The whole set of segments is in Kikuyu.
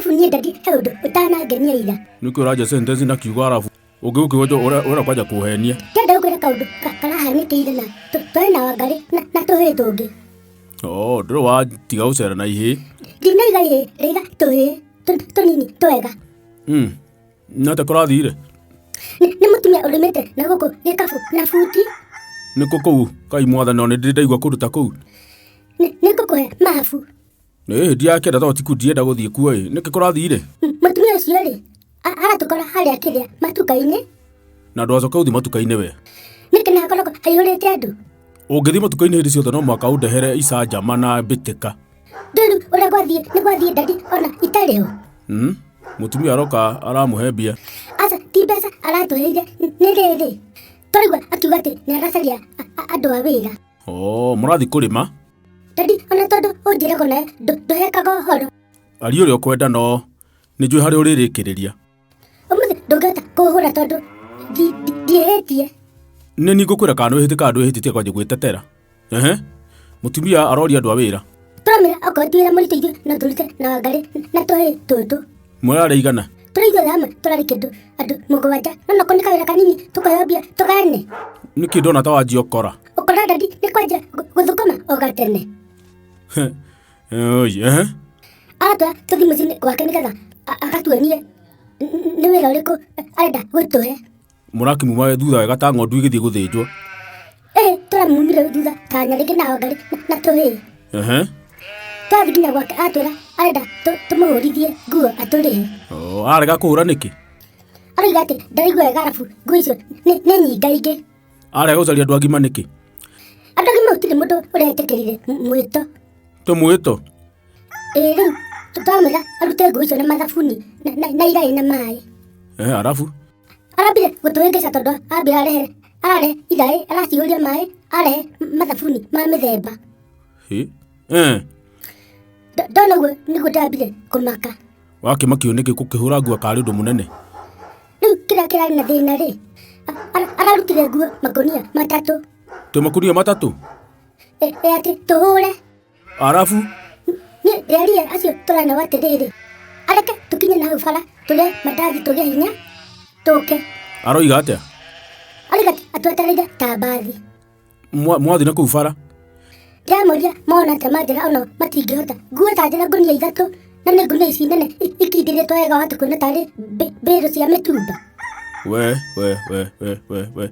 Arabu niĩ ndadi he ũndũ ũtanangenia ira. Nĩkĩ ũranja sentence na kiugo arabu? Ũngĩgũkĩgwetwo ũrenda kwanja kũhenia. Ndĩrenda gũkwĩra kaũndũ karahanĩkĩire na twarĩ na Wangarĩ na tũhĩĩ tũngĩ. Oh, ndũrĩ watiga gũcera na ihĩĩ. Ndinaiga ihĩĩ, ndĩraiga tũhĩĩ tũnini twega. Na atĩa kũrathire? Nĩ mũtumia ũrĩmĩte na gũkũ gĩkabu na buti. Nĩkũ kũu? Kai mwathani ona nĩndĩrĩ ndaigua kũndũ ta kũu. Nĩ ngũkũhe mabu. Ĩ ndiakĩenda tondũ ti kũu ndienda gũthiĩ kuo ĩ. Nĩkĩ kũrathire? Mũtumia ũcio rĩ, aratũkora harĩa kĩrĩa matuka-inĩ. Na ndũgacoke gũthiĩ matuka-inĩ we. Nĩkĩ na hakoragwo haihũrĩte andũ? Ũngĩthiĩ matuka-inĩ hĩndĩ ciothe no mũhaka ũndehere icanjama na mbĩtĩka. Ndũĩ rĩu ũrĩa gwathiĩ nĩ gwathiĩ ndadi ona itarĩ ho. Mũtumia aroka aramũhe mbia. Aca ti mbeca aratũheire nĩ rĩrĩ. Tũraigua akiuga atĩ nĩ aracaria andũ a wĩra. Oh, mũrathiĩ kũrĩma? Ndadi ona tondũ ũnjĩraga onawe ndũhekaga ũhoro. Aria ũrĩa ũkwenda no nĩ njũĩ harĩa ũrĩrĩkĩrĩria. Ũmũthĩ ndũngĩhota kũhũra tondũ ndiĩhĩtie. Nĩ niĩ ngũkwĩra kana nĩwĩhĩtie kana ndwĩhĩtie tiga kwanjia gwĩtetera. Ehe. Mũtumia aroria andũ a wĩra. Tũramwĩra okorwo ti wĩra mũritũ ithuĩ no tũrute na Wangarĩ na tũhĩĩ tũtũ. Mũrarĩ aigana? Tũrĩ ithuothe hamwe tũrarĩ kĩndũ andũ mũgwanja no noko nĩ kawĩra kanini tũkaheo mbia tũgayane. Nĩkĩ ndona ta wanjia ũkora? Ũkora ndadi nĩ kwanjia gũthũkũma o gatene. Oi, ehe. Aratwĩra tũthiĩ mũciĩ gwake nĩgetha agatuonie nĩ wĩra ũrĩkũ arenda gũtũhe. Mũrakĩmuma thutha wega ta ng'ondu igĩthiĩ gũthĩnjwo. Ĩĩ tũramumire thutha ta nyarĩngĩ na Wangarĩ na tũhĩĩ. Ehe. Twathiĩ nginya gwake atwĩra arenda tũmũhũrithie nguo atũrĩhe. Oh, arega kũhũra nĩkĩ? Aroiga atĩ ndaraigua wega arabu nguo icio nĩ nyingaingĩ. Arega gũcaria andũ agima nĩkĩ? Andũ agima gũtirĩ mũndũ ũretĩkĩrire mwĩto. Tũmwĩto? Ĩĩ rĩu twamwĩra arute nguo icio na mathabuni na iraĩ na maĩ. Eh, arabu? Arambire gũtũhĩngĩca tondũ ambire arehe ararehe iraĩ aracihũria maĩ arehe mathabuni ma mĩthemba. Hĩ? Eh. Ndona ũguo nĩguo ndambire kũmaka. Wakĩmakio nĩkĩ gũkĩhũra nguo karĩ ũndũ mũnene? Rĩu kĩrĩa kĩrarĩ na thĩna rĩ, ararutire nguo makũnia matatũ. Twĩ makũnia matatũ? Ĩ atĩ tũhũre. Arabu? Niĩ ndĩrarire acio tũranao atĩrĩrĩ, areke tũkinye na hau bara tũrĩe mandathi tũgĩe hinya tũke. Aroiga atĩa? Aroiga atĩ atwetereire ta mbathi. Mwathiĩ na kũu bara? Ndĩramũria mona atĩa manjĩra ona matingĩhota. Nguo ta njĩra ngũnia ithatũ na nĩ ngũnia ici nene ikindĩrĩtwo wega wahota kuona tarĩ mbĩrũ cia mĩtumba. We, we, we, we, we, we.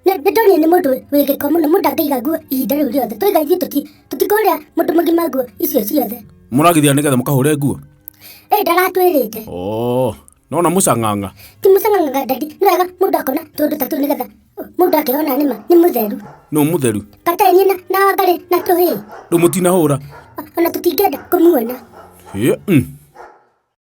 Nĩ ndonire nĩ mũndũ wĩ gĩko mũno, mũndũ angĩiga nguo ihinda rĩu rĩothe. Twaiga ithuĩ tũtikũrĩa mũndũ mũgima nguo icio ciothe. Mũragithia nĩgetha mũkahũre nguo? Ĩ ndaratwĩrĩte. Oh, nona mũcang'ang'a. Ti mũcang'ang'a ndadi, nĩ wega mũndũ akona tũndũ ta tũu nĩgetha mũndũ akĩona nĩma nĩ mũtheru. Nũ mũtheru? Katarĩ niĩ na Wangarĩ na tũhĩĩ. Rĩu mũtinahũra? Ona tũtingĩenda kũmuona. Hĩ,